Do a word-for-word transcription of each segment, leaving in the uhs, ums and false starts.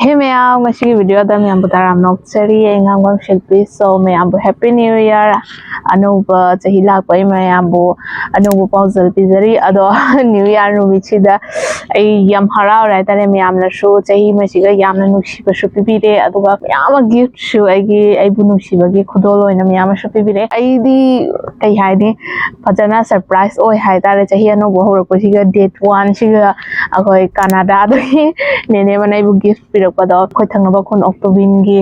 Hey ꯃꯌꯥꯝ, ꯉꯁꯤꯒꯤ video ꯗ ꯃꯌꯥꯝꯕꯨ ꯇꯔꯥꯝꯅ ꯑꯣꯛꯆꯔꯤ꯫ ꯑꯩ ꯉꯥꯡꯕꯝ ꯁꯤꯜꯄꯤ꯫ So ꯃꯌꯥꯝꯕꯨ Happy New Year, ꯑꯅꯧꯕ ꯆꯍꯤ ꯂꯥꯛꯄ ꯑꯩ ꯃꯌꯥꯝꯕꯨ ꯑꯅꯧꯕ ꯄꯥꯎꯖꯦꯜ ꯄꯤꯖꯔꯤ꯫ ꯑꯗꯣ New Year ꯅꯨꯃꯤꯠꯁꯤꯗ ꯑꯩ ꯌꯥꯝ ꯍꯔꯥꯎꯔꯦ ꯍꯥꯏꯇꯥꯔꯦ꯫ ꯃꯌꯥꯝꯅꯁꯨ ꯆꯍꯤ ꯑꯃꯁꯤꯒ ꯌꯥꯝꯅ ꯅꯨꯡꯁꯤꯕꯁꯨ ꯄꯤꯕꯤꯔꯦ, ꯑꯗꯨꯒ ꯃꯌꯥꯝ ꯑꯃ gift ꯁꯨ ꯑꯩꯒꯤ, ꯑꯩꯕꯨ ꯅꯨꯡꯁꯤꯕꯒꯤ ꯈꯨꯗꯣꯜ ꯑꯣꯏꯅ ꯃꯌꯥꯝ ꯑꯃꯁꯨ ꯄꯤꯕꯤꯔꯛꯑꯦ꯫ ꯑꯩꯗꯤ ꯀꯩ ꯍꯥꯏꯅꯤ, ꯐꯖꯅ surprise ꯑꯣꯏ ꯍꯥꯏꯇꯥꯔꯦ꯫ ꯆꯍꯤ ꯑꯅꯧꯕ ꯍꯧꯔꯛꯄꯁꯤꯒ, date one ꯁꯤꯒ ꯑꯩꯈꯣꯏ ꯀꯅꯥꯗꯥꯗꯒꯤ ꯅꯦꯅꯦ ꯑꯃꯅ ꯑꯩꯕꯨ gift ꯄꯤꯔꯛꯄꯗꯣ, ꯑꯩꯈꯣꯏ ꯊꯪꯅꯕ ꯈꯨꯟ ꯑꯣꯛꯇꯣꯕꯤꯟꯒꯤ,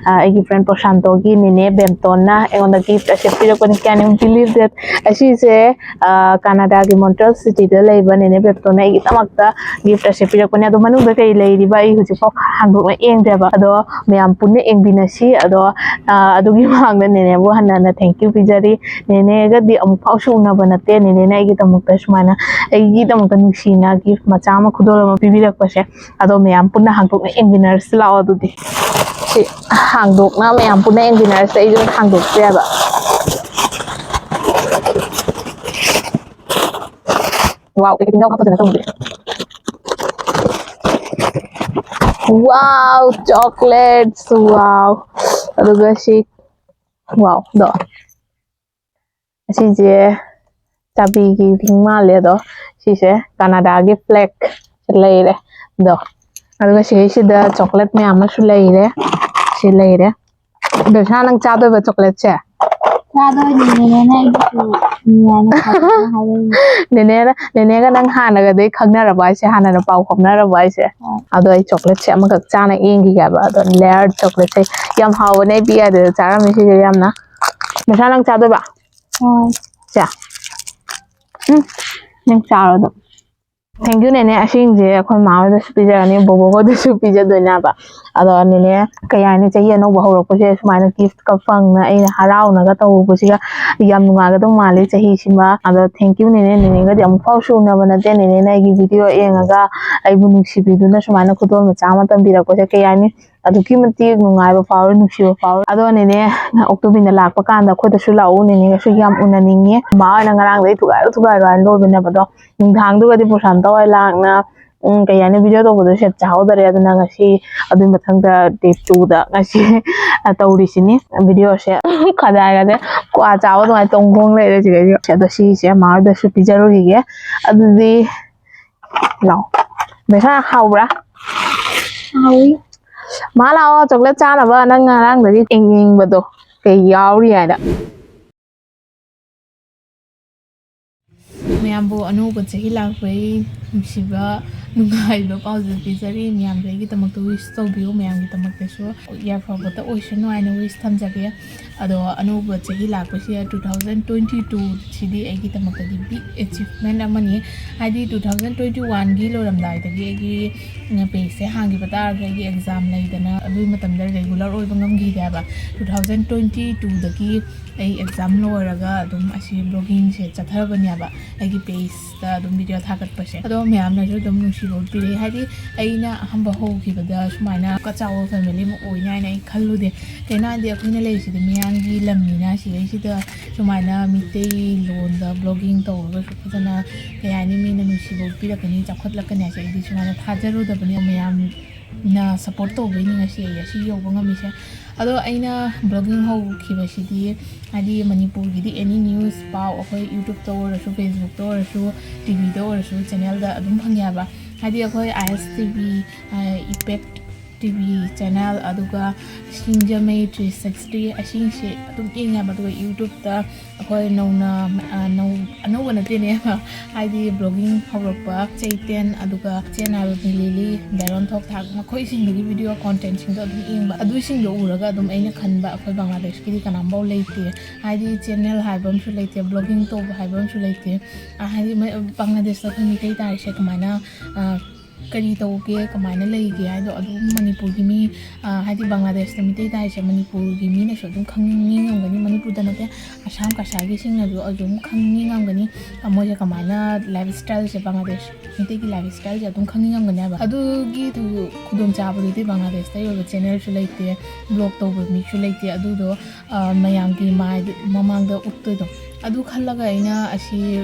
ꯑ, ꯑꯩꯒꯤ friend ꯄ꯭ꯔꯣꯁꯥꯟꯇꯣꯒꯤ ꯅꯦꯅꯦ ꯕꯦꯝꯇꯣꯟꯅ ꯑꯩꯉꯣꯟꯗ gift ꯑꯁꯦ ꯄꯤꯔꯛꯄꯅꯤ꯫ Can you believe that? ꯑꯁꯤꯁꯦ, ꯑ, ꯀꯅꯥꯗꯥꯒꯤ ꯃꯣꯟꯇ꯭ꯔꯤꯌꯜ city ꯗ ꯂꯩꯕ ꯅꯦꯅꯦ ꯕꯦꯝꯇꯣꯟꯅ ꯑꯩꯒꯤꯗꯃꯛꯇ gift ꯑꯁꯦ ꯄꯤꯔꯛꯄꯅꯦ꯫ ꯑꯗꯣ ꯃꯅꯨꯡꯗ ꯀꯩ ꯂꯩꯔꯤꯕ ꯑꯩ ꯍꯧꯖꯤꯛꯐꯥꯎ ꯍꯥꯡꯗꯣꯛꯅ ꯌꯦꯡꯗ꯭ꯔꯦꯕ꯫ ꯑꯗꯣ ꯃꯌꯥꯝ ꯄꯨꯟꯅ ꯌꯦꯡꯃꯤꯟꯅꯁꯤ꯫ ꯑꯗꯣ, ꯑ, ꯑꯗꯨꯒꯤ ꯃꯃꯥꯡꯗ ꯅꯦꯅꯦꯕꯨ ꯍꯟꯅ ꯍꯟꯅ thank you ꯄꯤꯖꯔꯤ꯫ ꯅꯦꯅꯦꯒꯗꯤ ꯑꯃꯨꯛꯐꯥꯎꯁꯨ ꯎꯅꯕ ꯅꯠꯇꯦ꯫ ꯅꯦꯅꯦꯅ ꯑꯩꯒꯤꯗꯃꯛꯇ ꯁꯨꯃꯥꯏꯅ, ꯑꯩꯒꯤꯗꯃꯛꯇ ꯅꯨꯡꯁꯤꯅ gift ꯃꯆꯥ ꯑꯃ, ꯈꯨꯗꯣꯜ ꯑꯃ ꯄꯤꯕꯤꯔꯛꯄꯁꯦ꯫ ꯑꯗꯣ ꯃꯌꯥꯝ ꯄꯨꯟꯅ ꯍꯥꯡꯗꯣꯛꯅ ꯌꯦꯡꯃꯤꯟꯅꯔꯁꯤ ꯂꯥꯛꯑꯣ꯫ ꯑꯗꯨꯗꯤ ꯁꯤ ꯍꯥꯡꯗꯣꯛꯅ, ꯃꯌꯥꯝ ꯄꯨꯟꯅ ꯌꯦꯡꯃꯤꯟꯅꯔꯁꯤ꯫ ꯑꯩꯁꯨ ꯍꯥꯡꯗꯣꯛꯇ꯭ꯔꯦꯕ꯫ Wow, ꯀꯩ ꯀꯩꯅꯣ ꯐꯖꯅ ꯇꯧꯗꯦ꯫ Wow, chocolates, wow. ꯑꯗꯨꯒ ꯁꯤ, wow ꯗꯣ꯫ ꯑꯁꯤꯁꯦ ꯆꯥꯕꯤꯒꯤ ring ꯃꯥꯜꯂꯦ꯫ ꯑꯗꯣ ꯁꯤꯁꯦ ꯀꯅꯥꯗꯥꯒꯤ flag ꯂꯩꯔꯦ꯫ ꯑꯗꯣ ꯑꯗꯨꯒ ꯁꯤꯁꯤꯗ chocolate ꯃꯌꯥꯝ ꯑꯃꯁꯨ ꯂꯩꯔꯦ꯫ ꯁꯤ ꯂꯩꯔꯦ꯫ ꯗꯁꯥ, ꯅꯪ ꯆꯥꯗꯣꯏꯕ chocolate ꯁꯦ? ꯆꯥꯗꯣꯏꯅꯦ, ꯅꯦꯅꯦꯅ ꯑꯩꯒꯤꯁꯨ ꯅꯨꯡꯉꯥꯏꯅ ꯊꯥꯕꯤꯌꯣ ꯍꯥꯏꯔꯛꯏꯅꯦ꯫ ꯅꯦꯅꯦꯅ, ꯅꯦꯅꯦꯒ ꯅꯪ ꯍꯥꯟꯅꯒꯗꯤ ꯈꯪꯅꯔꯕ ꯍꯥꯏꯁꯦ? ꯍꯥꯟꯅꯅ ꯄꯥꯎ ꯐꯥꯎꯅꯔꯕ ꯍꯥꯏꯁꯦ? ꯍꯣꯏ꯫ ꯑꯗꯣ ꯑꯩ chocolate ꯁꯦ ꯑꯃꯈꯛ ꯆꯥꯅ ꯌꯦꯡꯈꯤꯒꯦꯕ꯫ ꯑꯗꯣ layered chocolate ꯁꯦ ꯌꯥꯝ ꯍꯥꯎꯕꯅꯦ꯫ ꯑꯩ ꯄꯤꯛꯏꯉꯩꯗ ꯆꯥꯔꯝꯃꯦ ꯁꯤꯁꯦ ꯌꯥꯝꯅ꯫ ꯗꯁꯥ, ꯅꯪ ꯆꯥꯗꯣꯏꯕ? ꯍꯣꯏ꯫ ꯁꯦ꯫ ꯎꯝ, ꯅꯪ ꯆꯥꯔꯣ ꯑꯗꯨꯝ꯫ Thank you ꯅꯦꯅꯦ꯫ ꯑꯁꯤꯁꯤꯡꯁꯦ ꯑꯩꯈꯣꯏ ꯃꯥ ꯍꯣꯏꯗꯁꯨ ꯄꯤꯖꯒꯅꯤ, ꯕꯣꯕꯣꯛ ꯍꯣꯏꯗꯁꯨ ꯄꯤꯖꯗꯣꯏꯅꯦꯕ꯫ ꯑꯗꯣ ꯅꯦꯅꯦ, ꯀꯩ ꯍꯥꯏꯅꯤ, ꯆꯍꯤ ꯑꯅꯧꯕ ꯍꯧꯔꯛꯄꯁꯦ ꯁꯨꯃꯥꯏꯅ gift ꯀ ꯐꯪꯅ ꯑꯩꯅ ꯍꯔꯥꯎꯅꯒ ꯇꯧꯕꯁꯤꯒ ꯌꯥꯝ ꯅꯨꯡꯉꯥꯏꯒꯗꯧ ꯃꯥꯜꯂꯤ ꯆꯍꯤꯁꯤꯃ꯫ ꯑꯗꯣ thank you ꯅꯦꯅꯦ꯫ ꯅꯦꯅꯦꯒꯗꯤ ꯑꯃꯨꯛꯐꯥꯎꯁꯨ ꯎꯅꯕ ꯅꯠꯇꯦ꯫ ꯅꯦꯅꯦꯅ ꯑꯩꯒꯤ video ꯌꯦꯡꯉꯒ ꯑꯩꯕꯨ ꯅꯨꯡꯁꯤꯕꯤꯗꯨꯅ ꯁꯨꯃꯥꯏꯅ ꯈꯨꯗꯣꯜ ꯃꯆꯥ ꯑꯃ ꯇꯝꯕꯤꯔꯛꯄꯁꯦ, ꯀꯩ ꯍꯥꯏꯅꯤ, ꯑꯗꯨꯛꯀꯤ ꯃꯇꯤꯛ ꯅꯨꯡꯉꯥꯏꯕ ꯐꯥꯎꯋꯦ, ꯅꯨꯡꯁꯤꯕ ꯐꯥꯎꯋꯦ꯫ ꯑꯗꯣ ꯅꯦꯅꯦ, ꯑꯣꯛꯇꯣꯕꯤꯟꯗ ꯂꯥꯛꯄ ꯀꯥꯟꯗ ꯑꯩꯈꯣꯏꯗꯁꯨ ꯂꯥꯛꯎ, ꯅꯦꯅꯦꯒꯁꯨ ꯌꯥꯝ ꯎꯅꯅꯤꯡꯉꯦ꯫ ꯃꯥ ꯍꯣꯏꯅ ꯉꯔꯥꯡꯗꯩ ꯊꯨꯒꯥꯏꯔꯨ ꯊꯨꯒꯥꯏꯔꯨ ꯍꯥꯏꯅ ꯂꯣꯏꯕꯅꯦꯕ꯫ ꯑꯗꯣ ꯅꯨꯡꯗꯥꯡꯗꯨꯒꯗꯤ ꯄ꯭ꯔꯣꯁꯥꯟꯇ ꯍꯣꯏ ꯂꯥꯛꯅ ꯎꯝ, ꯀꯩ ꯍꯥꯏꯅꯤ, video ꯇꯧꯕꯗꯣ ꯁꯦꯞ ꯆꯥꯍꯧꯗꯔꯦ꯫ ꯑꯗꯨꯅ ꯉꯁꯤ ꯑꯗꯨꯒꯤ ꯃꯊꯪꯗ day two ꯗ ꯉꯁꯤ ꯇꯧꯔꯤꯁꯤꯅꯤ videoꯁꯦ꯫ ꯈꯖꯥꯏꯒꯁꯦ ꯀ꯭ꯋꯥ ꯆꯥꯕ ꯑꯗꯨꯃꯥꯏꯅ ꯇꯣꯡ ꯈꯣꯡ ꯂꯩꯔꯦ ꯁꯤꯗꯩꯁꯤꯗ꯫ ꯑꯗꯣ ꯁꯤꯁꯦ ꯃꯥ ꯍꯣꯏꯗꯁꯨ ꯄꯤꯖꯔꯨꯈꯤꯒꯦ꯫ ꯑꯗꯨꯗꯤ ꯂꯥꯛꯑꯣ꯫ ꯕꯦꯁꯥ, ꯍꯥꯎꯕ꯭ꯔꯥ? ꯍꯥꯎꯏ꯫ ꯃꯥ ꯂꯥꯛꯑꯣ, chocolate ꯆꯥꯅꯕ꯫ ꯅꯪ ꯉꯔꯥꯡꯗꯒꯤ ꯌꯦꯡꯅꯤꯡꯕꯗꯣ ꯀꯩ ꯌꯥꯎꯔꯤ ꯍꯥꯏꯅ꯫ ꯃꯌꯥꯝꯕꯨ ꯑꯅꯧꯕ ꯆꯍꯤ ꯂꯥꯛꯄꯒꯤ ꯅꯨꯡꯁꯤꯕ ꯅꯨꯡꯉꯥꯏꯕ ꯄꯥꯎꯖꯦꯜ ꯄꯤꯖꯔꯤ꯫ ꯃꯌꯥꯝꯁꯨ ꯑꯩꯒꯤꯗꯃꯛꯇ wish ꯇꯧꯕꯤꯌꯨ꯫ ꯃꯌꯥꯝꯒꯤꯗꯃꯛꯇꯁꯨ ꯌꯥꯏꯐꯕꯇ ꯑꯣꯏꯁꯅꯨ ꯍꯥꯏꯅ wish ꯊꯝꯖꯒꯦ꯫ ꯑꯗꯣ ꯑꯅꯧꯕ ꯆꯍꯤ ꯂꯥꯛꯄꯁꯤꯗ two thousand twenty two ꯁꯤꯗꯤ ꯑꯩꯒꯤꯗꯃꯛꯇꯗꯤ big achievement ꯑꯃꯅꯤ꯫ ꯍꯥꯏꯗꯤ two thousand twenty one ꯒꯤ ꯂꯣꯏꯔꯝꯗꯥꯏꯗꯒꯤ ꯑꯩꯒꯤ pageꯁꯦ ꯍꯥꯡꯈꯤꯕ ꯇꯥꯔꯁꯨ, ꯑꯩꯒꯤ exam ꯂꯩꯗꯅ ꯑꯗꯨꯒꯤ ꯃꯇꯝꯗ regular ꯑꯣꯏꯕ ꯉꯝꯈꯤꯗꯦ ꯍꯥꯏꯕ꯫ Two thousand twenty two ꯗꯒꯤ ꯑꯩ exam ꯂꯣꯏꯔꯒ ꯑꯗꯨꯝ ꯑꯁꯤ bloggingꯁꯦ ꯆꯠꯊꯔꯕꯅꯦꯕ, ꯑꯩꯒꯤ pageꯇ ꯑꯗꯨꯝ video ꯊꯥꯒꯠꯄꯁꯦ꯫ ꯑꯗꯣ ꯃꯌꯥꯝꯅꯁꯨ ꯑꯗꯨꯝ ꯅꯨꯡꯁꯤꯕ ꯎꯠꯄꯤꯔꯛꯏ꯫ ꯍꯥꯏꯗꯤ ꯑꯩꯅ ꯑꯍꯥꯟꯕ ꯍꯧꯈꯤꯕꯗ ꯁꯨꯃꯥꯏꯅ ꯑꯆꯧꯕ family ꯑꯃ ꯑꯣꯏꯅꯤ ꯍꯥꯏꯅ ꯑꯩ ꯈꯜꯂꯨꯗꯦ꯫ ꯀꯩꯅꯣ ꯍꯥꯏꯗꯤ ꯑꯩꯈꯣꯏꯅ ꯂꯩꯔꯤꯁꯤꯗꯤ ꯃꯌꯥꯡꯒꯤ ꯂꯝꯅꯤꯅ, ꯁꯤꯗꯩꯁꯤꯗ ꯁꯨꯃꯥꯏꯅ ꯃꯤꯇꯩ ꯂꯣꯟꯗ blogging ꯇꯧꯔꯒꯁꯨ ꯐꯖꯅ, ꯀꯩ ꯍꯥꯏꯅꯤ, ꯃꯤꯅ ꯅꯨꯡꯁꯤꯕ ꯎꯠꯄꯤꯔꯛꯀꯅꯤ, ꯆꯥꯎꯈꯠꯂꯛꯀꯅꯤ ꯍꯥꯏꯁꯦ ꯑꯩꯗꯤ ꯁꯨꯃꯥꯏꯅ ꯊꯥꯖꯔꯨꯗꯕꯅꯤ꯫ ꯃꯌꯥꯝ ꯅ support ꯇꯧꯕꯩꯅꯤ ꯉꯁꯤ ꯑꯩ ꯑꯁꯤ ꯌꯧꯕ ꯉꯝꯃꯤꯁꯦ꯫ ꯑꯗꯣ ꯑꯩꯅ blogging ꯍꯧꯈꯤꯕꯁꯤꯗꯤ, ꯍꯥꯏꯗꯤ ꯃꯅꯤꯄꯨꯔꯒꯤꯗꯤ any news ꯄꯥꯎ ꯑꯩꯈꯣꯏ YouTubeꯇ ꯑꯣꯏꯔꯁꯨ, Facebookꯇ ꯑꯣꯏꯔꯁꯨ, TVꯗ ꯑꯣꯏꯔꯁꯨ, channelꯗ ꯑꯗꯨꯝ ꯐꯪꯉꯦ ꯍꯥꯏꯕ꯫ ꯍꯥꯏꯗꯤ ꯑꯩꯈꯣꯏ ISTV, ꯑ, Impact TV channel, ꯑꯗꯨꯒ ꯁꯤꯡꯖꯃꯩ three sixty, ꯑꯁꯤꯁꯦ ꯑꯗꯨꯝ ꯌꯦꯡꯉꯦ ꯍꯥꯏꯕ꯫ ꯑꯗꯨꯒ YouTubeꯇ ꯑꯩꯈꯣꯏ ꯅꯧꯅ, ꯑ, ꯅꯧ-, ꯑꯅꯧꯕ ꯅꯠꯇꯦꯅꯦ, ꯍꯥꯏꯗꯤ blogging ꯍꯧꯔꯛꯄ ꯆꯩꯇꯦꯟ, ꯑꯗꯨꯒ ꯆꯦ ꯅꯥꯏꯔꯣꯕꯤ ꯂꯤꯂꯤ, ꯗꯥꯏꯔꯣꯟ ꯊꯣꯛ ꯊꯥꯛ, ꯃꯈꯣꯏꯁꯤꯡꯗꯨꯒꯤ video contentꯁꯤꯡꯗꯣ ꯑꯗꯨꯝ ꯌꯦꯡꯕ꯫ ꯑꯗꯨꯁꯤꯡꯗꯣ ꯎꯔꯒ ꯑꯗꯨꯝ ꯑꯩꯅ ꯈꯟꯕ, ꯑꯩꯈꯣꯏ ꯕꯪꯒ꯭ꯂꯥꯗꯦꯁꯀꯤꯗꯤ ꯀꯅꯥꯝꯐꯥꯎ ꯂꯩꯇꯦ, ꯍꯥꯏꯗꯤ channel ꯍꯥꯏꯕ ꯑꯃꯁꯨ ꯂꯩꯇꯦ, blogging ꯇꯧꯕ ꯍꯥꯏꯕ ꯑꯃꯁꯨ ꯂꯩꯇꯦ꯫ ꯑ, ꯍꯥꯏꯗꯤ ꯃ-, ꯕꯪꯒ꯭ꯂꯥꯗꯦꯁꯇ ꯑꯩꯈꯣꯏ ꯃꯤꯇꯩ ꯇꯥꯔꯤꯁꯦ ꯀꯃꯥꯏꯅ, ꯑ, ꯀꯔꯤ ꯇꯧꯒꯦ, ꯀꯃꯥꯏꯅ ꯂꯩꯒꯦ ꯍꯥꯏꯗꯣ ꯑꯗꯨꯝ ꯃꯅꯤꯄꯨꯔꯒꯤ ꯃꯤ, ꯑ, ꯍꯥꯏꯗꯤ ꯕꯪꯒ꯭ꯂꯥꯗꯦꯁꯇ ꯃꯤꯇꯩ ꯇꯥꯔꯤꯁꯦ ꯃꯅꯤꯄꯨꯔꯒꯤ ꯃꯤꯅꯁꯨ ꯑꯗꯨꯝ ꯈꯪꯅꯤꯡꯉꯝꯒꯅꯤ, ꯃꯅꯤꯄꯨꯔꯗ ꯅꯠꯇꯦ, ꯑꯁꯥꯝ ꯀꯁꯥꯔꯒꯤꯁꯤꯡꯅꯁꯨ ꯑꯗꯨꯝ ꯈꯪꯅꯤꯡꯉꯝꯒꯅꯤ꯫ ꯑ, ꯃꯣꯏꯁꯦ ꯀꯃꯥꯏꯅ lifestyleꯁꯦ, ꯕꯪꯒ꯭ꯂꯥꯗꯦꯁ ꯃꯤꯇꯩꯒꯤ lifestyleꯁꯦ ꯑꯗꯨꯝ ꯈꯪꯅꯤꯡꯉꯝꯒꯅꯤ ꯍꯥꯏꯕ꯫ ꯑꯗꯨꯒꯤ ꯊꯧ-, ꯈꯨꯗꯣꯡꯆꯥꯕꯗꯨꯗꯤ ꯕꯪꯒ꯭ꯂꯥꯗꯦꯁꯇ ꯑꯣꯏꯕ channelꯁꯨ ꯂꯩꯇꯦ, blog ꯇꯧꯕ ꯃꯤꯁꯨ ꯂꯩꯇꯦ꯫ ꯑꯗꯨꯗꯣ, ꯑ, ꯃꯌꯥꯝꯒꯤ ꯃꯥꯏꯗ, ꯃꯃꯥꯡꯗ ꯎꯠꯇꯣꯏꯗꯣ꯫ ꯑꯗꯨ ꯈꯜꯂꯒ ꯑꯩꯅ ꯑꯁꯤ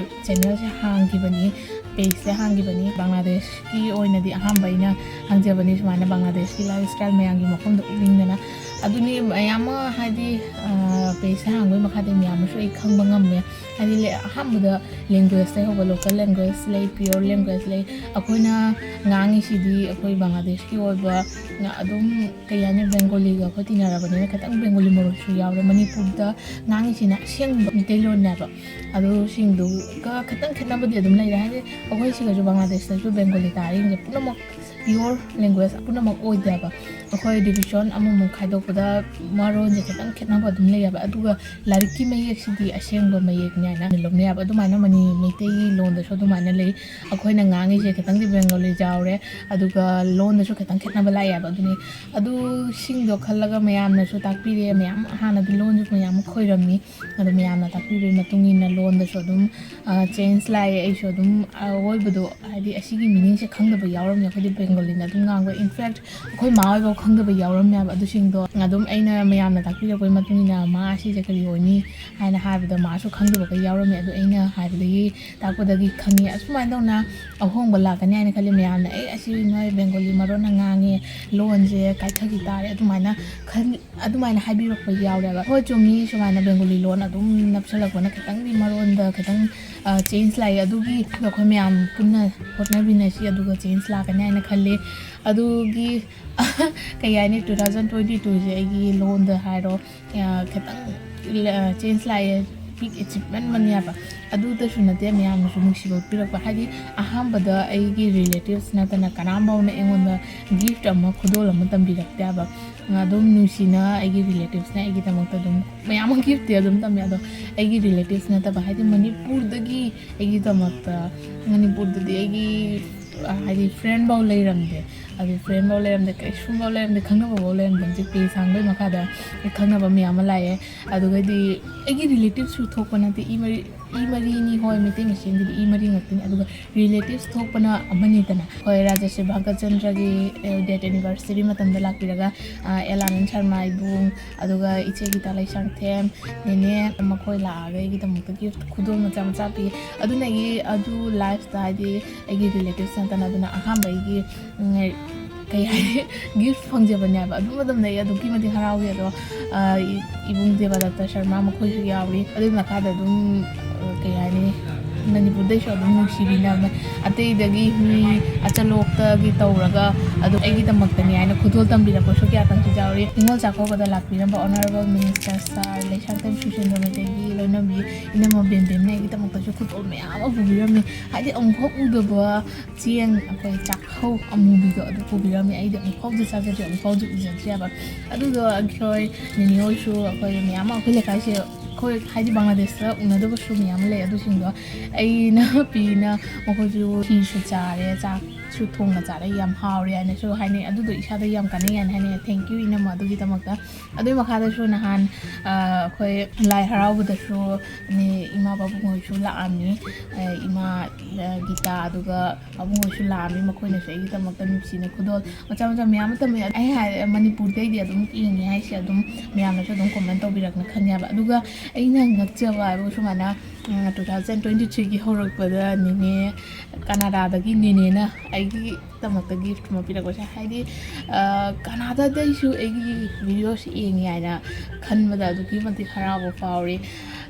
channelꯁꯦ ꯍꯥꯡꯈꯤꯕꯅꯤ꯫ ꯄꯦꯖꯁꯦ ꯍꯥꯡꯈꯤꯕꯅꯤ꯫ ꯕꯪꯒ꯭ꯂꯥꯗꯦꯁꯀꯤ ꯑꯣꯏꯅꯗꯤ ꯑꯍꯥꯟꯕ ꯑꯩꯅ ꯍꯥꯡꯖꯕꯅꯤ, ꯁꯨꯃꯥꯏꯅ ꯕꯪꯒ꯭ꯂꯥꯗꯦꯁꯀꯤ ꯂꯥꯏꯐ ꯁ꯭ꯇꯥꯏꯜ ꯃꯌꯥꯝꯒꯤ ꯃꯐꯝꯗ ꯎꯠꯅꯤꯡꯗꯅ꯫ ꯑꯗꯨꯅꯤ ꯃꯌꯥꯝ ꯑꯃ ꯍꯥꯏꯗꯤ ꯄꯦꯖꯁꯦ ꯍꯥꯡꯕꯒꯤ ꯃꯈꯥꯗꯤ ꯃꯌꯥꯝ ꯑꯃꯁꯨ ꯑꯩ ꯈꯪꯕ ꯉꯝꯃꯦ꯫ ꯍꯥꯏꯗꯤ ꯑꯍꯥꯟꯕꯗ ꯂꯦꯡꯒ꯭ꯋꯦꯖꯇꯩ ꯍꯧꯕ, ꯂꯣꯀꯦꯜ ꯂꯦꯡꯒ꯭ꯋꯦꯖ ꯂꯩ, ꯄꯤꯌꯣꯔ ꯂꯦꯡꯒ꯭ꯋꯦꯖ ꯂꯩ꯫ ꯑꯩꯈꯣꯏꯅ ꯉꯥꯡꯉꯤꯁꯤꯗꯤ ꯑꯩꯈꯣꯏ ꯕꯪꯒ꯭ꯂꯥꯗꯦꯁꯀꯤ ꯑꯣꯏꯕ ꯑꯗꯨꯝ ꯀꯩ ꯍꯥꯏꯅꯤ, ꯕꯦꯡꯒꯣꯂꯤꯒ ꯑꯩꯈꯣꯏ ꯇꯤꯟꯅꯔꯕꯅꯤꯅ ꯈꯤꯇꯪ ꯕꯦꯡꯒꯣꯂꯤ ꯃꯔꯣꯟꯁꯨ ꯌꯥꯎꯔꯦ꯫ ꯃꯅꯤꯄꯨꯔꯗ ꯉꯥꯡꯉꯤꯁꯤꯅ ꯑꯁꯦꯡꯕ ꯃꯤꯇꯩꯂꯣꯟꯅꯦꯕ꯫ ꯑꯗꯨꯁꯤꯡꯗꯨꯒ ꯈꯤꯇꯪ ꯈꯦꯠꯅꯕꯗꯤ ꯑꯗꯨꯝ ꯂꯩꯔꯦ꯫ ꯍꯥꯏꯗꯤ ꯑꯩꯈꯣꯏ ꯁꯤꯒꯁꯨ ꯕꯪꯒ꯭ꯂꯥꯗꯦꯁꯇꯁꯨ ꯕꯦꯡꯒꯣꯂꯤ ꯇꯥꯔꯤꯁꯤꯡꯁꯦ ꯄꯨꯝꯅꯃꯛ ꯄꯤꯌꯣꯔ ꯂꯦꯡꯒ꯭ꯋꯦꯖ ꯄꯨꯝꯅꯃꯛ ꯑꯣꯏꯗꯦꯕ꯫ ꯑꯩꯈꯣꯏ ꯗꯤꯕꯤꯖꯟ ꯑꯃꯃꯨꯛ ꯈꯥꯏꯗꯣꯛꯄꯗ ꯃꯔꯣꯟꯁꯦ ꯈꯤꯇꯪ ꯈꯦꯠꯅꯕ ꯑꯗꯨꯝ ꯂꯩꯌꯦꯕ꯫ ꯑꯗꯨꯒ ꯂꯥꯏꯔꯤꯛꯀꯤ ꯃꯌꯦꯛꯁꯤꯗꯤ ꯑꯁꯦꯡꯕ ꯃꯌꯦꯛꯅꯤ ꯍꯥꯏꯅ ꯂꯧꯅꯩ ꯍꯥꯏꯕ꯫ ꯑꯗꯨꯃꯥꯏꯅ ꯃꯅꯤ ꯃꯩꯇꯩꯒꯤ ꯂꯣꯟꯗꯁꯨ ꯑꯗꯨꯃꯥꯏꯅ ꯂꯩ꯫ ꯑꯩꯈꯣꯏꯅ ꯉꯥꯡꯉꯤꯁꯦ ꯈꯤꯇꯪꯗꯤ ꯕꯦꯡꯒꯣꯂꯤ ꯌꯥꯎꯔꯦ, ꯑꯗꯨꯒ ꯂꯣꯟꯗꯁꯨ ꯈꯤꯇꯪ ꯈꯦꯠꯅꯕ ꯂꯥꯛꯑꯦꯕ꯫ ꯑꯗꯨꯅꯤ ꯑꯗꯨꯁꯤꯡꯗꯣ ꯈꯜꯂꯒ ꯃꯌꯥꯝꯅꯁꯨ ꯇꯥꯛꯄꯤꯔꯦ꯫ ꯃꯌꯥꯝ ꯍꯥꯟꯅꯗꯤ ꯂꯣꯟꯁꯨ ꯃꯌꯥꯝ ꯑꯃ ꯈꯣꯏꯔꯝꯃꯤ, ꯑꯗꯣ ꯃꯌꯥꯝꯅ ꯇꯥꯛꯄꯤꯕꯒꯤ ꯃꯇꯨꯡ ꯏꯟꯅ ꯂꯣꯟꯗꯁꯨ ꯑꯗꯨꯝ ꯆꯦꯟꯖ ꯂꯥꯛꯑꯦ꯫ ꯑꯩꯁꯨ ꯑꯗꯨꯝ ꯑꯋꯣꯏꯕꯗꯣ, ꯍꯥꯏꯗꯤ ꯑꯁꯤꯒꯤ ꯃꯤꯅꯤꯡꯁꯦ ꯈꯪꯗꯕ ꯌꯥꯎꯔꯝꯃꯦ꯫ ꯑꯩꯈꯣꯏꯗꯤ ꯕꯦꯡꯒꯣꯂꯤꯅ ꯑꯗꯨꯝ ꯉꯥꯡꯕ, ꯏꯟꯐꯦꯛ ꯑꯩꯈꯣꯏ ꯃꯥ ꯍꯣꯏꯐꯥꯎ ꯈꯪꯗꯕ ꯌꯥꯎꯔꯝꯃꯦꯕ꯫ ꯑꯗꯨꯁꯤꯡꯗꯣ ꯑꯗꯨꯝ ꯑꯩꯅ ꯃꯌꯥꯝꯅ ꯇꯥꯛꯄꯤꯔꯛꯄꯒꯤ ꯃꯇꯨꯡ ꯏꯟꯅ, "ꯃꯥ ꯑꯁꯤꯁꯦ ꯀꯔꯤ ꯑꯣꯏꯅꯤ?" ꯍꯥꯏꯅ ꯍꯥꯏꯕꯗ ꯃꯥꯁꯨ ꯈꯪꯗꯕꯒ ꯌꯥꯎꯔꯝꯃꯦ꯫ ꯑꯗꯣ ꯑꯩꯅ ꯍꯥꯏꯕꯗꯒꯤ, ꯇꯥꯛꯄꯗꯒꯤ ꯈꯪꯉꯤ꯫ ꯑꯁꯨꯃꯥꯏꯅ ꯇꯧꯅ ꯑꯍꯣꯡꯕ ꯂꯥꯛꯀꯅꯤ ꯍꯥꯏꯅ ꯈꯜꯂꯤ꯫ ꯃꯌꯥꯝꯅ "ꯑꯦ, ꯑꯁꯤ ꯅꯣꯏ ꯕꯦꯡꯒꯣꯂꯤ ꯃꯔꯣꯟꯅ ꯉꯥꯡꯉꯦ, ꯂꯣꯟꯁꯦ ꯀꯥꯏꯊꯈꯤ ꯇꯥꯔꯦ", ꯑꯗꯨꯃꯥꯏꯅ ꯈꯟ ꯑꯗꯨꯃꯥꯏꯅ ꯍꯥꯏꯕꯤꯔꯛꯄ ꯌꯥꯎꯔꯦꯕ꯫ ꯍꯣꯏ, ꯆꯨꯝꯃꯤ, ꯁꯨꯃꯥꯏꯅ ꯕꯦꯡꯒꯣꯂꯤ ꯂꯣꯟ ꯑꯗꯨꯝ ꯅꯞꯁꯜꯂꯛꯄꯅ ꯈꯤꯇꯪꯗꯤ ꯃꯔꯣꯟꯗ ꯈꯤꯇꯪ ꯆꯦꯟꯖ ꯂꯥꯛꯑꯦ꯫ ꯑꯗꯨꯒꯤ ꯑꯩꯈꯣꯏ ꯃꯌꯥꯝ ꯄꯨꯟꯅ ꯍꯣꯠꯅꯃꯤꯟꯅꯁꯤ, ꯑꯗꯨꯒ ꯆꯦꯟꯖ ꯂꯥꯛꯀꯅꯤ ꯍꯥꯏꯅ ꯈꯜꯂꯤ꯫ ꯑꯗꯨꯒꯤ ꯀꯩ ꯍꯥꯏꯅꯤ, ꯇꯨ ꯊꯥꯎꯖꯟ ꯇ꯭ꯋꯦꯟꯇꯤ ꯇꯨꯁꯦ ꯑꯩꯒꯤ ꯂꯣꯟꯗ ꯍꯥꯏꯔꯣ, ꯈꯤꯇꯪ ꯆꯦꯟꯖ ꯂꯥꯛꯑꯦ꯫ ꯕꯤꯛ ꯑꯦꯆꯤꯞꯃꯦꯟ ꯑꯃꯅꯦꯕ꯫ ꯑꯗꯨꯗꯁꯨ ꯅꯠꯇꯦ, ꯃꯌꯥꯝꯅꯁꯨ ꯅꯨꯡꯁꯤꯕ ꯄꯤꯔꯛꯄ꯫ ꯍꯥꯏꯗꯤ ꯑꯍꯥꯟꯕꯗ ꯑꯩꯒꯤ ꯔꯤꯂꯦꯇꯤꯚꯁ ꯅꯠꯇꯅ ꯀꯅꯥꯝꯐꯥꯎꯅ ꯑꯩꯉꯣꯟꯗ ꯒꯤꯐ ꯑꯃ, ꯈꯨꯗꯣꯜ ꯑꯃ ꯇꯝꯕꯤꯔꯛꯇꯦꯕ꯫ ꯑꯗꯨꯝ ꯅꯨꯡꯁꯤꯅ ꯑꯩꯒꯤ ꯔꯤꯂꯦꯇꯤꯚꯁꯅ ꯑꯩꯒꯤꯗꯃꯛꯇ ꯑꯗꯨꯝ ꯃꯌꯥꯝ ꯑꯃ ꯒꯤꯐꯇꯤ ꯑꯗꯨꯝ ꯇꯝꯃꯦ꯫ ꯑꯗꯣ ꯑꯩꯒꯤ ꯔꯤꯂꯦꯇꯤꯚꯁ ꯅꯠꯇꯕ, ꯍꯥꯏꯗꯤ ꯃꯅꯤꯄꯨꯔꯗꯒꯤ ꯑꯩꯒꯤꯗꯃꯛꯇ, ꯃꯅꯤꯄꯨꯔꯗꯗꯤ ꯑꯩꯒꯤ ꯍꯥꯏꯗꯤ ꯐ꯭ꯔꯦꯟꯐꯥꯎ ꯂꯩꯔꯝꯗꯦ꯫ ꯑꯗꯨ ꯐ꯭ꯔꯦꯟꯐꯥꯎ ꯂꯩꯔꯝꯗꯦ, ꯀꯩꯁꯨꯝꯐꯥꯎ ꯂꯩꯔꯝꯗꯦ, ꯈꯪꯅꯕꯐꯥꯎ ꯂꯩꯔꯝꯗꯦ꯫ ꯍꯧꯖꯤꯛ ꯄꯦꯖ ꯍꯥꯡꯕꯩ ꯃꯈꯥꯗ ꯈꯪꯅꯕ ꯃꯌꯥꯝ ꯑꯃ ꯂꯥꯛꯑꯦ꯫ ꯑꯗꯨꯒꯗꯤ ꯑꯩꯒꯤ ꯔꯤꯂꯦꯇꯤꯚꯁꯨ ꯊꯣꯛꯄ ꯅꯠꯇꯦ, ꯏ ꯃꯔꯤ ꯏ ꯃꯔꯤꯅꯤ, ꯍꯣꯏ, ꯃꯩꯇꯩ ꯃꯁꯦꯟꯒꯤꯗꯤ ꯏ ꯃꯔꯤ ꯉꯥꯛꯇꯅꯤ꯫ ꯑꯗꯨꯒ relatives ꯊꯣꯛꯄꯅ ꯑꯃꯅꯤꯗꯅ꯫ ꯍꯣꯏ, ꯔꯥꯖꯁ꯭ꯔꯤ ꯚꯥꯒꯠꯆꯟꯗ꯭ꯔꯒꯤ, ꯑ, death anniversary ꯃꯇꯝꯗ ꯂꯥꯛꯄꯤꯔꯒ, ꯑ, ꯑꯦꯜ ꯑꯥꯅꯟꯗ ꯁꯔꯃ ꯏꯕꯨꯡ, ꯑꯗꯨꯒ ꯏꯆꯦ ꯒꯤꯇꯥ ꯂꯩꯁꯥꯡꯊꯦꯝ, ꯅꯦꯅꯦ, ꯃꯈꯣꯏ ꯂꯥꯛꯑꯒ ꯑꯩꯒꯤꯗꯃꯛꯇ gift ꯈꯨꯗꯣꯜ ꯃꯆꯥ ꯃꯆꯥ ꯄꯤ꯫ ꯑꯗꯨꯅ ꯑꯩꯒꯤ ꯑꯗꯨ life ꯇ, ꯍꯥꯏꯗꯤ, ꯑꯩꯒꯤ relatives ꯉꯥꯛꯇꯅ ꯑꯗꯨꯅ ꯑꯍꯥꯟꯕ ꯑꯩꯒꯤ, ꯎꯝ, ꯀꯩ ꯍꯥꯏꯅꯤ, gift ꯐꯪꯖꯕꯅꯦꯕ꯫ ꯑꯗꯨ ꯃꯇꯝꯗ ꯑꯩ ꯑꯗꯨꯛꯀꯤ ꯃꯇꯤꯛ ꯍꯔꯥꯎꯈꯤ꯫ ꯑꯗꯣ, ꯑ, ꯏ-, ꯏꯕꯨꯡ ꯗꯦꯕꯗꯠꯇ ꯁꯔꯃ ꯃꯈꯣꯏꯁꯨ ꯌꯥꯎꯔꯤ꯫ ꯑꯗꯨꯒꯤ ꯃꯈꯥꯗ ꯑꯗꯨꯝ, ꯑ, ꯀꯩ ꯍꯥꯏꯅꯤ, ꯃꯅꯤꯄꯨꯔꯗꯩꯁꯨ ꯑꯗꯨꯝ ꯅꯨꯡꯁꯤꯕꯤꯅꯕ, ꯑꯇꯩꯗꯒꯤ ꯃꯤ ꯑꯆꯂꯣꯛꯇꯒꯤ ꯇꯧꯔꯒ ꯑꯗꯨꯝ ꯑꯩꯒꯤꯗꯃꯛꯇꯅꯤ ꯍꯥꯏꯅ ꯈꯨꯗꯣꯜ ꯇꯝꯕꯤꯔꯛꯄꯁꯨ ꯀꯌꯥ ꯀꯟꯁꯨ ꯌꯥꯎꯔꯤ꯫ ꯅꯤꯉꯣꯜ ꯆꯥꯛꯀꯧꯕꯗ ꯂꯥꯛꯄꯤꯔꯝꯕ Honourable Minister Sir Leishangthem Surchandra ꯃꯩꯇꯩꯒꯤ ꯂꯣꯏꯅꯕꯤ ꯏꯅꯝꯃ ꯕꯦꯝꯕꯦꯝꯅ ꯑꯩꯒꯤꯗꯃꯛꯇꯁꯨ ꯈꯨꯗꯣꯜ ꯃꯌꯥꯝ ꯑꯃ ꯄꯨꯕꯤꯔꯝꯃꯤ꯫ ꯍꯥꯏꯗꯤ, ꯑꯃꯨꯛꯐꯥꯎ ꯎꯗꯕ ꯆꯦꯡ, ꯑꯩꯈꯣꯏ ꯆꯥꯛꯍꯧ ꯑꯃꯨꯕꯤꯗꯣ, ꯑꯗꯨ ꯄꯨꯕꯤꯔꯝꯃꯤ꯫ ꯑꯩꯗꯤ ꯑꯃꯨꯛꯐꯥꯎꯁꯨ ꯆꯥꯖꯗ꯭ꯔꯤ, ꯑꯃꯨꯛꯐꯥꯎꯁꯨ ꯎꯖꯗ꯭ꯔꯤꯕ꯫ ꯑꯗꯨꯗꯣ ꯑꯩꯈꯣꯏ ꯅꯦꯅꯦ ꯍꯣꯏꯁꯨ, ꯑꯩꯈꯣꯏ ꯃꯌꯥꯝ ꯑꯃ, ꯑꯩꯈꯣꯏ ꯂꯩꯀꯥꯏꯁꯦ, ꯑꯩꯈꯣꯏ ꯍꯥꯏꯗꯤ ꯕꯪꯒ꯭ꯂꯥꯗꯦꯁꯇ ꯎꯅꯗꯕꯁꯨ ꯃꯌꯥꯝ ꯂꯩ꯫ ꯑꯗꯨꯁꯤꯡꯗꯣ ꯑꯩꯅ ꯄꯤꯅ ꯃꯈꯣꯏꯁꯨ ꯈꯤꯔꯁꯨ ꯆꯥꯔꯦ, ꯆꯥꯛꯁꯨ ꯊꯣꯡꯅ ꯆꯥꯔꯦ, ꯌꯥꯝ ꯍꯥꯎꯔꯦ ꯍꯥꯏꯅꯁꯨ ꯍꯥꯏꯅꯩ꯫ ꯑꯗꯨꯗꯣ ꯏꯁꯥꯗ ꯌꯥꯝ ꯀꯥꯟꯅꯩ ꯍꯥꯏꯅ ꯍꯥꯏꯅꯩ꯫ Thank you, ꯏꯅꯝꯃ, ꯑꯗꯨꯒꯤꯗꯃꯛꯇ꯫ ꯑꯗꯨꯒꯤ ꯃꯈꯥꯗꯁꯨ ꯅꯍꯥꯟ, ꯑ, ꯑꯩꯈꯣꯏ ꯂꯥꯏ ꯍꯔꯥꯎꯕꯗꯁꯨ ꯅꯦ ꯏꯃꯥ ꯄꯥꯕꯨꯡ ꯍꯣꯏꯁꯨ ꯂꯥꯛꯑꯝꯃꯤ꯫ ꯑ, ꯏꯃꯥ, ꯑ, ꯒꯤꯇꯥ, ꯑꯗꯨꯒ ꯄꯥꯕꯨꯡ ꯍꯣꯏꯁꯨ ꯂꯥꯛꯑꯝꯃꯤ꯫ ꯃꯈꯣꯏꯅꯁꯨ ꯑꯩꯒꯤꯗꯃꯛꯇ ꯅꯨꯡꯁꯤꯅ ꯈꯨꯗꯣꯜ ꯃꯆꯥ ꯃꯆꯥ ꯃꯌꯥꯝ ꯑꯃ ꯇꯝꯃꯤ꯫ ꯑꯩ ꯍꯥꯏ, ꯃꯅꯤꯄꯨꯔꯗꯩꯗꯤ ꯑꯗꯨꯝ ꯌꯦꯡꯉꯦ ꯍꯥꯏꯁꯦ ꯑꯗꯨꯝ ꯃꯌꯥꯝꯅꯁꯨ ꯑꯗꯨꯝ comment ꯇꯧꯕꯤꯔꯛꯅ ꯈꯪꯉꯦꯕ꯫ ꯑꯗꯨꯒ ꯑꯩꯅ ꯉꯛꯆꯕ ꯍꯥꯏꯕꯨ ꯁꯨꯃꯥꯏꯅ, ꯎꯝ, two thousand twenty three ꯒꯤ ꯍꯧꯔꯛꯄꯗ ꯅꯦꯅꯦ, ꯀꯅꯥꯗꯥꯗꯒꯤ ꯅꯦꯅꯦꯅ ꯑꯩꯒꯤꯗꯃꯛꯇ gift ꯑꯃ ꯄꯤꯔꯛꯄꯁꯦ, ꯍꯥꯏꯗꯤ, ꯑ, ꯀꯅꯥꯗꯥꯗꯩꯁꯨ ꯑꯩꯒꯤ videoꯁꯤ ꯌꯦꯡꯉꯤ ꯍꯥꯏꯅ ꯈꯟꯕꯗ ꯑꯗꯨꯛꯀꯤ ꯃꯇꯤꯛ ꯍꯔꯥꯎꯕ ꯐꯥꯎꯔꯤ꯫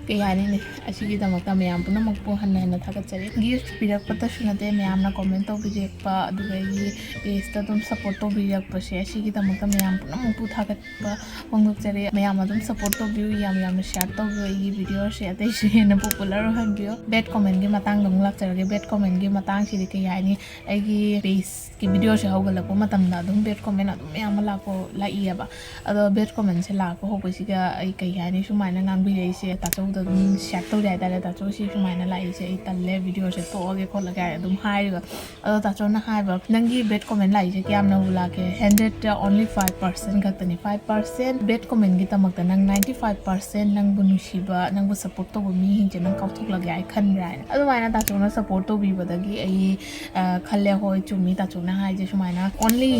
ꯀꯩ ꯍꯥꯏꯅꯤ, ꯑꯁꯤꯒꯤꯗꯃꯛꯇ ꯃꯌꯥꯝ ꯄꯨꯝꯅꯃꯛꯄꯨ ꯍꯟꯅ ꯍꯟꯅ ꯊꯥꯒꯠꯆꯔꯤ꯫ Gift ꯄꯤꯔꯛꯄꯇꯁꯨ ꯅꯠꯇꯦ, ꯃꯌꯥꯝꯅ comment ꯇꯧꯕꯤꯔꯛꯄ, ꯑꯗꯨꯗꯒꯤ pageꯇ ꯑꯗꯨꯝ support ꯇꯧꯕꯤꯔꯛꯄꯁꯦ, ꯑꯁꯤꯒꯤꯗꯃꯛꯇ ꯃꯌꯥꯝ ꯄꯨꯝꯅꯃꯛꯄꯨ ꯊꯥꯒꯠꯄ ꯐꯣꯡꯗꯣꯛꯆꯔꯤ꯫ ꯃꯌꯥꯝ ꯑꯗꯨꯝ support ꯇꯧꯕꯤꯌꯨ, ꯌꯥꯝ ꯌꯥꯝꯅ share ꯇꯧꯕꯤꯌꯨ ꯑꯩꯒꯤ videoꯁꯦ, ꯑꯇꯩꯁꯨ ꯍꯦꯟꯅ popular ꯑꯣꯏꯍꯟꯕꯤꯌꯨ꯫ Bad commentꯀꯤ ꯃꯇꯥꯡꯗ ꯑꯃꯨꯛ ꯂꯥꯛꯆꯔꯒꯦ꯫ Bad commentꯀꯤ ꯃꯇꯥꯡꯁꯤꯗꯤ ꯀꯩ ꯍꯥꯏꯅꯤ, ꯑꯩꯒꯤ pageꯀꯤ videoꯁꯦ ꯍꯧꯒꯠꯂꯛꯄ ꯃꯇꯝꯗ ꯑꯗꯨꯝ bad comment ꯑꯗꯨꯝ ꯃꯌꯥꯝ ꯑꯃ ꯂꯥꯛꯄ, ꯂꯥꯛꯏꯌꯦꯕ꯫ ꯑꯗꯣ bad commentꯁꯦ ꯂꯥꯛꯄ ꯍꯧꯕꯁꯤꯒ ꯑꯩ ꯀꯩ ꯍꯥꯏꯅꯤ, ꯁꯨꯃꯥꯏꯅ ꯉꯥꯡꯕꯤꯔꯛꯏꯁꯦ, ꯇꯥꯆꯧ ꯑꯗꯨꯝ ꯁꯤꯌꯔ ꯇꯧꯔꯦ ꯍꯥꯏꯇꯥꯔꯦ꯫ ꯇꯥꯆꯧ, ꯁꯤ ꯁꯨꯃꯥꯏꯅ ꯂꯥꯛꯏꯁꯦ ꯑꯩ ꯇꯜꯂꯦ, ꯚꯤꯗꯤꯑꯣꯁꯦ ꯇꯣꯛꯑꯒꯦ ꯈꯣꯠꯂꯒꯦ ꯍꯥꯏꯔ ꯑꯗꯨꯝ ꯍꯥꯏꯔꯤꯕ꯫ ꯑꯗꯣ ꯇꯥꯆꯧꯅ ꯍꯥꯏꯕ, "ꯅꯪꯒꯤ ꯕꯦꯗ ꯀꯣꯃꯦꯟ ꯂꯥꯛꯏꯁꯦ ꯀꯌꯥꯝꯅꯕꯨ ꯂꯥꯛꯀꯦ?" "ꯍꯟꯗ꯭ꯔꯦꯗꯇ ꯑꯣꯟꯂꯤ ꯐꯥꯏꯚ ꯄꯥꯔꯁꯦꯟ ꯈꯛꯇꯅꯤ꯫ ꯐꯥꯏꯚ ꯄꯥꯔꯁꯦꯟ ꯕꯦꯗ ꯀꯣꯃꯦꯟꯒꯤꯗꯃꯛꯇ ꯅꯪ ꯅꯥꯏꯟꯇꯤ ꯐꯥꯏꯚ ꯄꯥꯔꯁꯦꯟ ꯅꯪꯕꯨ ꯅꯨꯡꯁꯤꯕ, ꯅꯪꯕꯨ ꯁꯞꯄꯣꯔꯠ ꯇꯧꯕ ꯃꯤꯁꯤꯡꯁꯦ ꯅꯪ ꯀꯥꯎꯊꯣꯛꯂꯒꯦ ꯍꯥꯏ ꯈꯟꯕ꯭ꯔꯥ?" ꯍꯥꯏꯅ꯫ ꯑꯗꯨꯃꯥꯏꯅ ꯇꯥꯆꯧꯅ ꯁꯞꯄꯣꯔꯠ ꯇꯧꯕꯤꯕꯗꯒꯤ ꯑꯩ, ꯑ, ꯈꯜꯂꯦ, "ꯍꯣꯏ, ꯆꯨꯝꯃꯤ ꯇꯥꯆꯧꯅ ꯍꯥꯏꯁꯦ ꯁꯨꯃꯥꯏꯅ ꯑꯣꯟꯂꯤ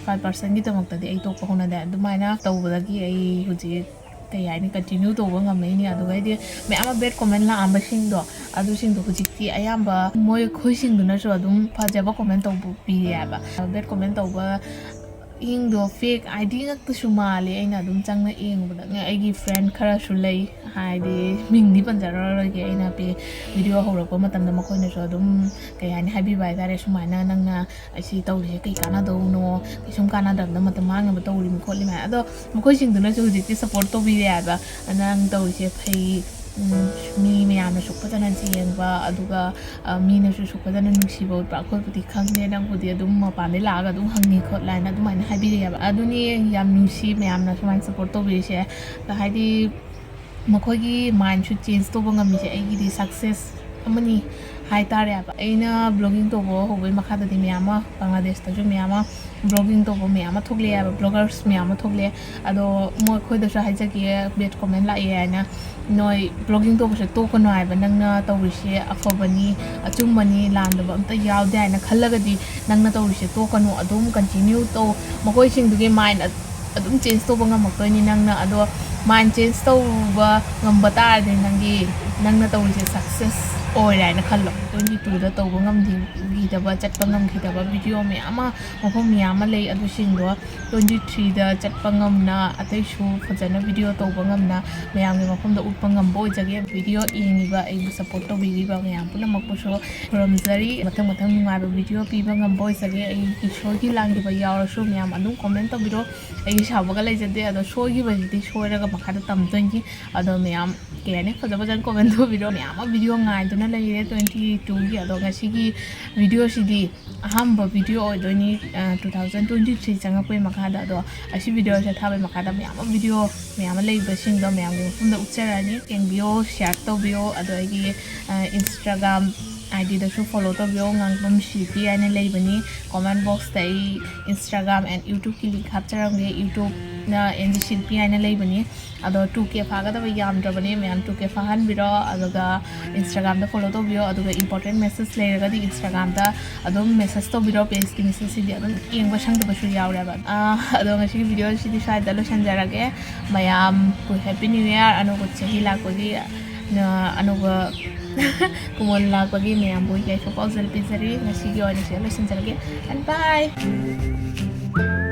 ꯐꯥꯏꯚ ꯄꯥꯔꯁꯦꯟꯒꯤꯗꯃꯛꯇꯗꯤ ꯑꯩ ꯇꯣꯛꯄ ꯍꯧꯅꯗꯦ꯫" ꯑꯗꯨꯃꯥꯏꯅ ꯇꯧꯕꯗꯒꯤ ꯑꯩ ꯍꯧꯖꯤꯛ, ꯀꯩ ꯍꯥꯏꯅꯤ, ꯀꯟꯇꯤꯅ꯭ꯌꯨ ꯇꯧꯕ ꯉꯝꯃꯛꯏꯅꯦ꯫ ꯑꯗꯨꯒ ꯍꯥꯏꯗꯤ ꯃꯌꯥꯝ ꯑꯃ ꯕꯦꯗ ꯀꯣꯃꯦꯟ ꯂꯥꯛꯑꯝꯕꯁꯤꯡꯗꯣ, ꯑꯗꯨꯁꯤꯡꯗꯣ ꯍꯧꯖꯤꯛꯇꯤ ꯑꯌꯥꯝꯕ ꯃꯣꯏ ꯑꯩꯈꯣꯏꯁꯤꯡꯗꯨꯅꯁꯨ ꯑꯗꯨꯝ ꯐꯖꯕ ꯀꯣꯃꯦꯟ ꯇꯧꯕ ꯄꯤꯔꯦ ꯍꯥꯏꯕ꯫ ꯕꯦꯗ ꯀꯣꯃꯦꯟ ꯇꯧꯕ ꯏꯪꯗꯣ ꯐꯦꯛ ꯑꯥꯏ ꯗꯤ ꯉꯥꯛꯇꯁꯨ ꯃꯥꯜꯂꯦ꯫ ꯑꯩꯅ ꯑꯗꯨꯝ ꯆꯪꯅ ꯌꯦꯡꯕꯗꯅꯦ, ꯑꯩꯒꯤ ꯐ꯭ꯔꯦꯟ ꯈꯔꯁꯨ ꯂꯩ, ꯍꯥꯏꯗꯤ ꯃꯤꯡꯗꯤ ꯄꯟꯖꯔꯔꯣꯏꯒꯦ꯫ ꯑꯩꯅ ꯄꯤ-, ꯚꯤꯗꯤꯑꯣ ꯍꯧꯔꯛꯄ ꯃꯇꯝꯗ ꯃꯈꯣꯏꯅꯁꯨ ꯑꯗꯨꯝ, ꯀꯩ ꯍꯥꯏꯅꯤ, ꯍꯥꯏꯕꯤꯕ ꯍꯥꯏꯇꯥꯔꯦ, ꯁꯨꯃꯥꯏꯅ ꯅꯪꯅ ꯑꯁꯤ ꯇꯧꯔꯤꯁꯦ ꯀꯩ ꯀꯥꯟꯅꯗꯧꯅꯣ, ꯀꯩꯁꯨꯝ ꯀꯥꯟꯅꯗꯕꯗ ꯃꯇꯝ ꯃꯥꯡꯅꯕ ꯇꯧꯔꯤꯅꯤ ꯈꯣꯠꯂꯤ ꯍꯥꯏꯅ꯫ ꯑꯗꯣ ꯃꯈꯣꯏꯁꯤꯡꯗꯨꯅꯁꯨ ꯍꯧꯖꯤꯛꯇꯤ ꯁꯞꯄꯣꯔꯠ ꯇꯧꯕꯤꯔꯦ ꯍꯥꯏꯕ, "ꯅꯪ ꯇꯧꯔꯤꯁꯦ ꯐꯩ, ꯎꯝ, ꯃꯤ ꯃꯌꯥꯝꯅꯁꯨ ꯐꯖꯅ ꯌꯦꯡꯕ, ꯑꯗꯨꯒ, ꯑ, ꯃꯤꯅꯁꯨ ꯁꯨꯛ ꯐꯖꯅ ꯅꯨꯡꯁꯤꯕ ꯎꯠꯄ, ꯑꯩꯈꯣꯏꯕꯨꯗꯤ ꯈꯪꯗꯦ, ꯅꯪꯕꯨꯗꯤ ꯑꯗꯨꯝ ꯃꯄꯥꯟꯗꯩ ꯂꯥꯛꯑꯒ ꯑꯗꯨꯝ ꯍꯪꯉꯤ ꯈꯣꯠꯂꯤ" ꯍꯥꯏꯅ ꯑꯗꯨꯃꯥꯏꯅ ꯍꯥꯏꯕꯤꯔꯛꯑꯦꯕ꯫ ꯑꯗꯨꯅꯤ ꯌꯥꯝ ꯅꯨꯡꯁꯤ ꯃꯌꯥꯝꯅ ꯁꯨꯃꯥꯏꯅ ꯁꯞꯄꯣꯔꯠ ꯇꯧꯕꯤꯔꯤꯁꯦ꯫ ꯍꯥꯏꯗꯤ ꯃꯈꯣꯏꯒꯤ ꯃꯥꯏꯟꯁꯨ ꯆꯦꯟꯖ ꯇꯧꯕ ꯉꯝꯃꯤꯁꯦ ꯑꯩꯒꯤꯗꯤ ꯁꯛꯁꯦꯁ ꯑꯃꯅꯤ ꯍꯥꯏꯇꯥꯔꯦꯕ꯫ ꯑꯩꯅ ꯕ꯭ꯂꯣꯒꯤꯡ ꯇꯧꯕ ꯍꯧꯕꯩ ꯃꯈꯥꯗꯗꯤ ꯃꯌꯥꯝ ꯑꯃ, ꯕꯪꯒ꯭ꯂꯥꯗꯦꯁꯇꯁꯨ ꯃꯌꯥꯝ ꯑꯃ ꯕ꯭ꯂꯣꯒꯤꯡ ꯇꯧꯕ ꯃꯌꯥꯝ ꯑꯃ ꯊꯣꯛꯂꯛꯑꯦꯕ, ꯕ꯭ꯂꯣꯒꯔꯁ ꯃꯌꯥꯝ ꯑꯃ ꯊꯣꯛꯂꯛꯑꯦ꯫ ꯑꯗꯣ ꯃꯈꯣꯏꯗꯁꯨ ꯍꯥꯏꯖꯒꯦ, ꯕꯦꯗ ꯀꯣꯃꯦꯟ ꯂꯥꯛꯑꯦ ꯍꯥꯏꯅ, ꯅꯣꯏ ꯕ꯭ꯂꯣꯒꯤꯡ ꯇꯧꯕꯁꯦ ꯇꯣꯛꯀꯅꯨ ꯍꯥꯏꯕ, ꯅꯪꯅ ꯇꯧꯔꯤꯁꯦ ꯑꯐꯕꯅꯤ, ꯑꯆꯨꯝꯕꯅꯤ, ꯂꯥꯟꯗꯕ ꯑꯝꯇ ꯌꯥꯎꯗꯦ ꯍꯥꯏꯅ ꯈꯜꯂꯒꯗꯤ ꯅꯪꯅ ꯇꯧꯔꯤꯁꯦ ꯇꯣꯛꯀꯅꯨ, ꯑꯗꯨꯝ ꯀꯟꯇꯤꯅ꯭ꯌꯨ ꯇꯧ꯫ ꯃꯈꯣꯏꯁꯤꯡꯗꯨꯒꯤ ꯃꯥꯏꯟ ꯑꯗꯨꯝ ꯆꯦꯟꯖ ꯇꯧꯕ ꯉꯝꯃꯛꯇꯣꯏꯅꯤ ꯅꯪꯅ꯫ ꯑꯗꯣ ꯃꯥꯏꯟ ꯆꯦꯟꯖ ꯇꯧꯕ ꯉꯝꯕ ꯇꯥꯔꯗꯤ ꯅꯪꯒꯤ, ꯅꯪꯅ ꯇꯧꯔꯤꯁꯦ ꯁꯛꯁꯦꯁ ꯑꯣꯏꯔꯦ ꯍꯥꯏꯅ ꯈꯜꯂꯣ꯫ ꯇ꯭ꯋꯦꯟꯇꯤ ꯇꯨꯗ ꯇꯧꯕ ꯉꯝꯈꯤꯗꯕ, ꯆꯠꯄ ꯉꯝꯈꯤꯗꯕ ꯚꯤꯗꯤꯑꯣ ꯃꯌꯥꯝ ꯑꯃ, ꯃꯐꯝ ꯃꯌꯥꯝ ꯑꯃ ꯂꯩ꯫ ꯑꯗꯨꯁꯤꯡꯗꯣ ꯇ꯭ꯋꯦꯟꯇꯤ ꯊ꯭ꯔꯤꯗ ꯆꯠꯄ ꯉꯝꯅ, ꯑꯇꯩꯁꯨ ꯐꯖꯅ ꯚꯤꯗꯤꯑꯣ ꯇꯧꯕ ꯉꯝꯅ, ꯃꯌꯥꯝꯒꯤ ꯃꯐꯝꯗ ꯎꯠꯄ ꯉꯝꯕ ꯑꯣꯏꯖꯒꯦ꯫ ꯚꯤꯗꯤꯑꯣ ꯌꯦꯡꯉꯤꯕ, ꯑꯩꯕꯨ ꯁꯞꯄꯣꯔꯠ ꯇꯧꯕꯤꯔꯤꯕ ꯃꯌꯥꯝ ꯄꯨꯝꯅꯃꯛꯄꯨꯁꯨ ꯈꯨꯔꯨꯝꯖꯔꯤ꯫ ꯃꯊꯪ ꯃꯊꯪ ꯅꯨꯡꯉꯥꯏꯕ ꯚꯤꯗꯤꯑꯣ ꯄꯤꯕ ꯉꯝꯕ ꯑꯣꯏꯖꯒꯦ꯫ ꯑꯩꯒꯤ ꯁꯣꯏꯈꯤ ꯂꯥꯟꯈꯤꯕ ꯌꯥꯎꯔꯁꯨ ꯃꯌꯥꯝ ꯑꯗꯨꯝ ꯀꯣꯃꯦꯟ ꯇꯧꯕꯤꯔꯣ꯫ ꯑꯩ ꯁꯥꯎꯕꯒ ꯂꯩꯖꯗꯦ, ꯑꯗꯣ ꯁꯣꯏꯈꯤꯕꯁꯤꯗꯤ ꯁꯣꯏꯔꯒ ꯃꯈꯥꯗ ꯇꯝꯗꯣꯏꯅꯤ꯫ ꯑꯗꯣ ꯃꯌꯥꯝ, ꯀꯩ ꯍꯥꯏꯅꯤ, ꯐꯖ ꯐꯖꯅ ꯀꯣꯃꯦꯟ ꯇꯧꯕꯤꯔꯣ꯫ ꯃꯌꯥꯝ ꯑꯃ ꯚꯤꯗꯤꯑꯣ ꯉꯥꯏꯗꯨꯅ ꯂꯩꯔꯦ ꯇ꯭ꯋꯦꯟꯇꯤ ꯇꯨꯒꯤ꯫ ꯑꯗꯣ ꯉꯁꯤꯒꯤ ꯚꯤꯗꯤꯑꯣꯁꯤꯗꯤ ꯑꯍꯥꯟꯕ ꯚꯤꯗꯤꯑꯣ ꯑꯣꯏꯗꯣꯏꯅꯤ, ꯇꯨ ꯊꯥꯎꯖꯟ ꯇ꯭ꯋꯦꯟꯇꯤ ꯊ꯭ꯔꯤ ꯆꯪꯉꯛꯄꯩ ꯃꯈꯥꯗ꯫ ꯑꯗꯣ ꯑꯁꯤ ꯚꯤꯗꯤꯑꯣꯁꯦ ꯊꯥꯕꯩ ꯃꯈꯥꯗ ꯃꯌꯥꯝ ꯑꯃ ꯚꯤꯗꯤꯑꯣ ꯃꯌꯥꯝ ꯑꯃ ꯂꯩꯕꯁꯤꯡꯗꯣ ꯃꯌꯥꯝꯒꯤ ꯃꯐꯝꯗ ꯎꯠꯆꯔꯛꯑꯅꯤ꯫ ꯌꯦꯡꯕꯤꯌꯣ, ꯁꯤꯌꯥꯔ ꯇꯧꯕꯤꯌꯣ꯫ ꯑꯗꯣ ꯑꯩꯒꯤ ꯏꯟꯁꯇꯥꯒ꯭ꯔꯥꯝ ꯑꯥꯏ ꯗꯤꯗꯁꯨ ꯐꯣꯂꯣ ꯇꯧꯕꯤꯌꯣ, ꯉꯥꯡꯕꯝ ꯁꯤꯜꯄꯤ ꯍꯥꯏꯅ ꯂꯩꯕꯅꯤ꯫ ꯀꯣꯃꯦꯟ ꯕꯣꯛꯁꯇ ꯑꯩ ꯏꯟꯁꯇꯥꯒ꯭ꯔꯥꯝ ꯑꯦꯟ ꯌꯨꯇ꯭ꯌꯨꯕꯀꯤ ꯂꯤꯡꯛ ꯍꯥꯞꯆꯔꯝꯒꯦ꯫ ꯌꯨꯇ꯭ꯌꯨꯕꯅ ꯑꯦꯟ ꯖꯤ ꯁꯤꯜꯄꯤ ꯍꯥꯏꯅ ꯂꯩꯕꯅꯤ꯫ ꯑꯗꯣ ꯇꯨ ꯀꯦ ꯐꯥꯒꯗꯕ ꯌꯥꯝꯗ꯭ꯔꯕꯅꯤ, ꯃꯌꯥꯝ ꯇꯨ ꯀꯦ ꯐꯥꯍꯟꯕꯤꯔꯣ꯫ ꯑꯗꯨꯒ ꯏꯟꯁꯇꯥꯒ꯭ꯔꯥꯝꯗ ꯐꯣꯂꯣ ꯇꯧꯕꯤꯌꯣ꯫ ꯑꯗꯨꯒ ꯏꯝꯄꯣꯔꯇꯦꯟ ꯃꯦꯁꯦꯖ ꯂꯩꯔꯒꯗꯤ ꯏꯟꯁꯇꯥꯒ꯭ꯔꯥꯝꯗ ꯑꯗꯨꯝ ꯃꯦꯁꯦꯖ ꯇꯧꯕꯤꯔꯣ꯫ ꯄꯦꯖꯀꯤ ꯃꯦꯁꯦꯖꯁꯤꯗꯤ ꯑꯗꯨꯝ ꯌꯦꯡꯕ ꯁꯪꯗꯕꯁꯨ ꯌꯥꯎꯔꯦꯕ꯫ ꯑꯥ, ꯑꯗꯣ ꯉꯁꯤꯒꯤ ꯚꯤꯗꯤꯑꯣꯁꯤꯗꯤ ꯁ꯭ꯋꯥꯏꯗ ꯂꯣꯏꯁꯤꯟꯖꯔꯒꯦ꯫ ꯃꯌꯥꯝꯕꯨ ꯍꯦꯄꯤ ꯅ꯭ꯌꯨ ꯏꯌꯥꯔ, ꯑꯅꯧꯕ ꯆꯍꯤ ꯂꯥꯛꯄꯒꯤ, ꯑꯅꯧꯕ ꯀꯨꯝꯑꯣꯟ ꯂꯥꯛꯄꯒꯤ ꯃꯌꯥꯝꯕꯨ ꯌꯥꯏꯐ ꯄꯥꯎꯖꯦꯜ ꯄꯤꯖꯔꯤ꯫ ꯉꯁꯤꯒꯤ ꯑꯣꯏꯅ ꯁꯤꯗ ꯂꯣꯏꯁꯤꯟꯖꯔꯒꯦ꯫ And bye!